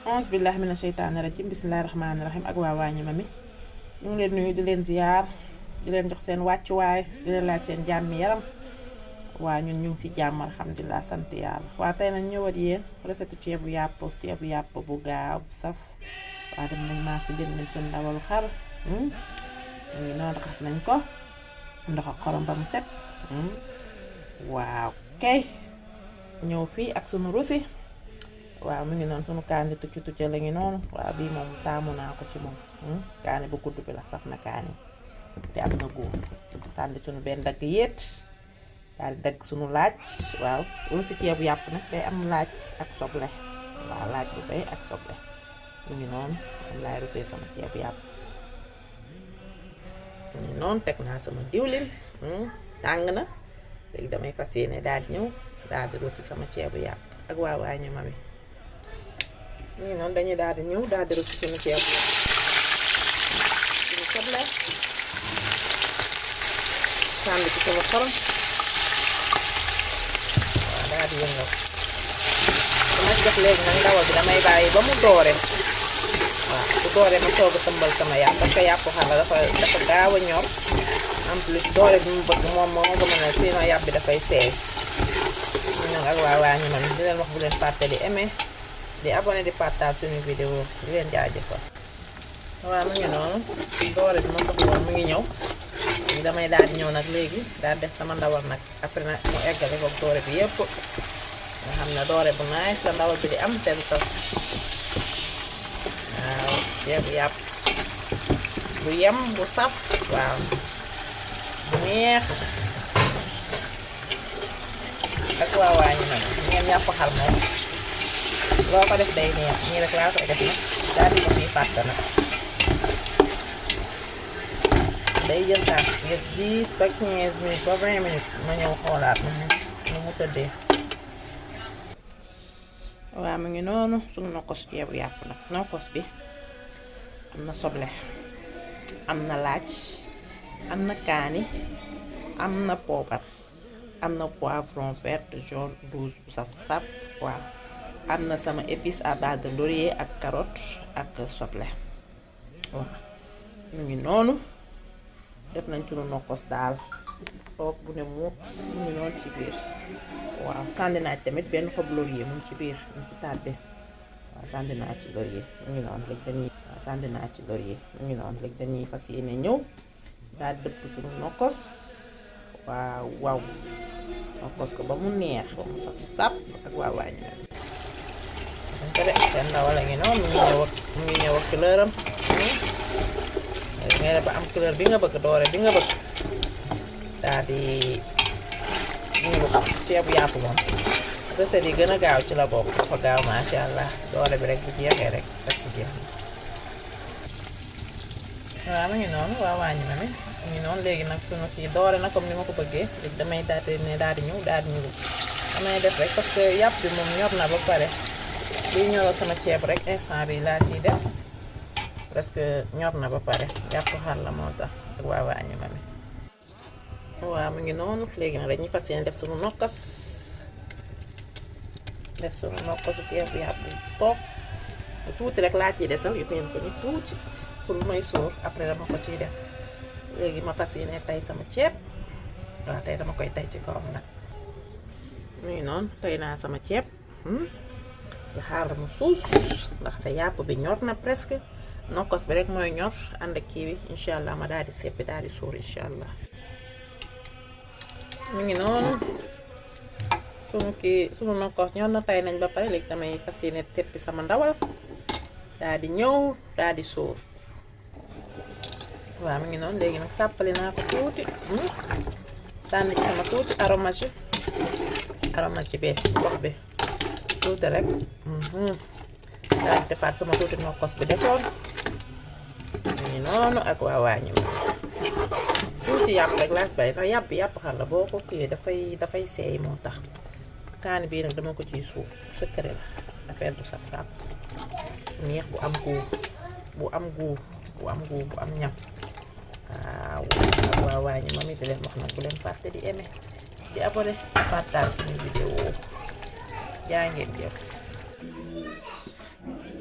auzu billahi mina sheytaani rajim bismillahi rahmaani rahim ak waa Wañi Mami ñu ngi leen nuyu di leen ziyaar di leen jox seen wàccuwaay di leen laaj seen jàmmi yaram waa ñun ñu ngi ci jàmm alhamdulilah sant yàlla waa tey nañ ñëwaat yéen recette ceebu yàpp bu gaaw bu saf waa dem nañ marché jënd nañ ci ndawalu xar ñu ngi noonu raxas nañ ko ndox ak xorom ba mu set waaw kay ñëw fii ak sunu rosi waaw mu ngi noonu sunu kaani tucc la ngi noonu waaw bii moom taamu naa ko ci moom kaani bu gudd bi la saf na kaani te am na góor tànn sunu benn dagg yéet daal di dagg sunu laaj waaw rosi ceebu yàpp nag day am laaj ak soble waaw laaj bu bay ak soble mu ngi noonu am laay rosee sama ceebu yàpp mu ngi noonu teg naa sama diwlin tàng na léegi damay fas yéene daal di ñëw daal di rosi sama ceebu yàpp ak waa Wañi Mami ñu ngi noonu dañuy daal di ñëw daal di rosi suñu ceebu yàpp suñu soble sànni ci sama xorom waaw daal di yëngal dama def léegi nag ndawal bi damay bàyyi ba mu doore waaw bu doore ma soog a tëmbal sama yàpp parce que yàpp xar la dafa gaaw a ñor en plus doore bi mu bëgg moom moo ko mën a sinon yàpp bi dafay seey ñu nag ak waa Wañi Mami di leen wax bu leen fàtte di aimer di abonné di partage suñu vidéo di leen jaajëfal waaw mu ngi noonu doore bi ma soxla woon mu ngi ñëw damay daal di ñëw nag léegi daal def sama ndawal nag après nag mu eggale ko doore bi yépp nga xam ne doore bu nice la ndawal bi di am te du tas waaw ceebu yàpp bu yem bu saf waaw bu neex ak waa Wañi Mami ngeen yàpp xar moom loo ko def day neex nii rek laa koy def nag daal di ko fii fàtte nag day jël temps nga 10 ba 15 minutes ba 20 minutes ma ñëw xoolaat nu mu tëddee waaw mu ngi noonu suñu nokkos ceebu yàpp nag nokkos bi am na soble am na laaj am na kaani am na poobar am na poivron vert jaune rouge bu saf saf waaw am na sama épice à base de laurier ak carotte ak soble waaw mu ngi noonu def nañ sunu nokkos daal toog bu ne mu ngi noonu ci biir waaw sànni naa tamit benn xob laurier mu ngi ci biir mu ngi ci taat bi waaw sànni naa ci laurier mu ngi noonu léegi dañuy waaw sànni naa ci laurier mu ngi noonu léegi dañuy fas yéene ñëw daal dëpp sunu nokkos waaw waaw nokkos ko ba mu neex ba mu saf sap ak waa Wañi Mami ko de seen ndawal a ngi noonu mu ngi ñëw ak couleuram ngay def ba am couleur bi nga bëgg doore bi nga bëgg daal di ñëw ceebu yàpp moom recette yi gën a gaaw ci la bokk dafa gaaw masha Allah doore bi rek bu jeexee rek bu jeex waaw mu ngi noonu waa Wañi Mami mu ngi noonu léegi nag sunu kii doore na comme ni ma ko bëggee léegi damay daal di ñëw damay def rek parce que yàpp bi moom ñor na ba pare liy ñoroo sama ceeb rek instant bi laa ciy def parce que ñor na ba pare yàpp xar la moo tax ak waa Wañi Mami waaw mu ngi noonu léegi nag dañuy fas yéene def sunu nokkas ceebu yàpp bu toog tuuti rek laa ciy desal gis ngeen ko ni tuuti pour may sóor après dama ko ciy def léegi ma fas yéene tey sama ceeb waaw tey dama koy tey ci kawam nag mu ngi noonu tey naa sama ceeb nga xaar mu suus ndaxte yàpp bi ñor na presque nokkos bi rek mooy ñor ànd ak kii bi incha allah ma daal di seppi daal di suur incha allah mu ngi noonu sunu nokkos ñor na tey nañ ba pare léegi damay fas yéene teppi sama ndawal daal di ñëw daal di suur waaw mu ngi noonu léegi nag sàppali naa ko tuuti sànni ci sama tuuti aromage bi gox bi tuuti rek daal di defaat sama tuuti nokkos bi desoon mu ngi noonu ak waa Wañi Mami tuuti yàpp rek laas bay ndax yàpp xar la boo ko kii dafay seey moo tax kaani bii nag dama ko ciy suuf secret la affaire bu saf saf neex bu am goût bu am ñam waaw waa ñi mami di leen wax nag bu leen fàtte di aimer di abonné di partage suñu vidéo jaa ngeen jëf.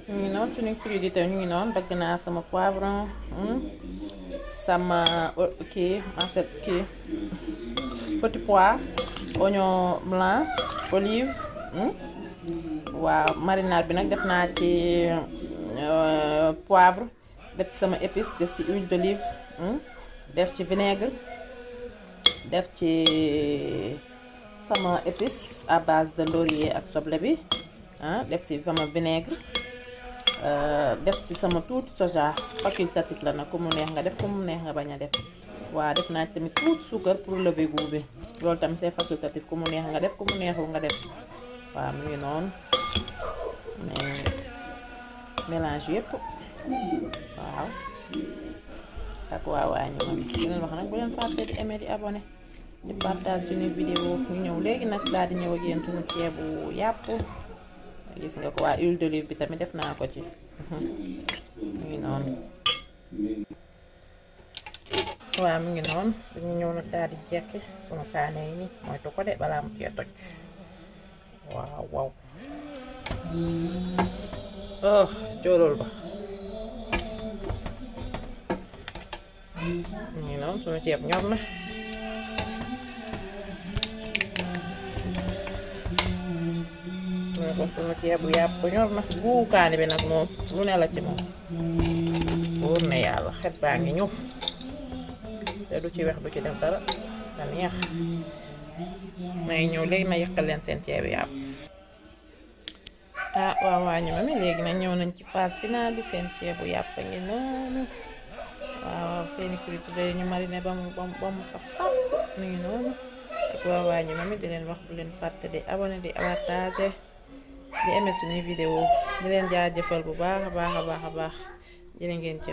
ñu ngi noonu suñu crudité ñu ngi noonu dagg naa sama poivron sama petit pois, oignon blanc, olive. Waaw marinade bi nag def naa ci poivre, def ci sama épice, def ci huile d'olive, def ci vinaigre, def ci sama épice à base de laurier ak soble bi, def ci sama vinaigre, def ci sama tuuti soja facultatif la nag ku mu neex nga def ku mu neex nga bañ a def. waaw def naa tamit tuuti suukar pour lever goût bi loolu tamit c'est facultatif ku mu neex nga def ku mu neexul nga def. waaw mu ngi noonu mais mélange yëpp waaw ak waa ñu moom di leen wax nag bu leen fàtte di aimer di abonné di partage suñu vidéo ñu ñëw léegi nag daal di ñëw ak yéen suñu ceebu yàpp gis nga ko waa huile d'olive bi tamit def naa ko ci mu ngi noonu. waaw mu ngi noonu dañu ñëw nag daal di jekki sunu kaane yi ni moytu ko de balaa mu cee toj. waaw coolool ba mu ngi noonu sunu ceeb ñor na. ko sunu ceebu yàpp ñor na bu kaani bi nag moom lu ne la ci moom wóor na yàlla xet baa ngi ñëw te du ci wex du ci def dara da neex. may ñëw léegi na yëkkal leen seen ceebu yàpp. waaw waa ñu mami léegi nag ñëw nañ ci phase finale bi seen ceebu yàpp ngi noonu. waaw seeni crudité ñu mariné ba mu sax mu ngi noonu. ak waa ñu mami di leen wax bu leen fàtte di abonné di partager di aimer suñuy vidéo di leen jaajëfal bu baax a baax jërë ngeen jëf.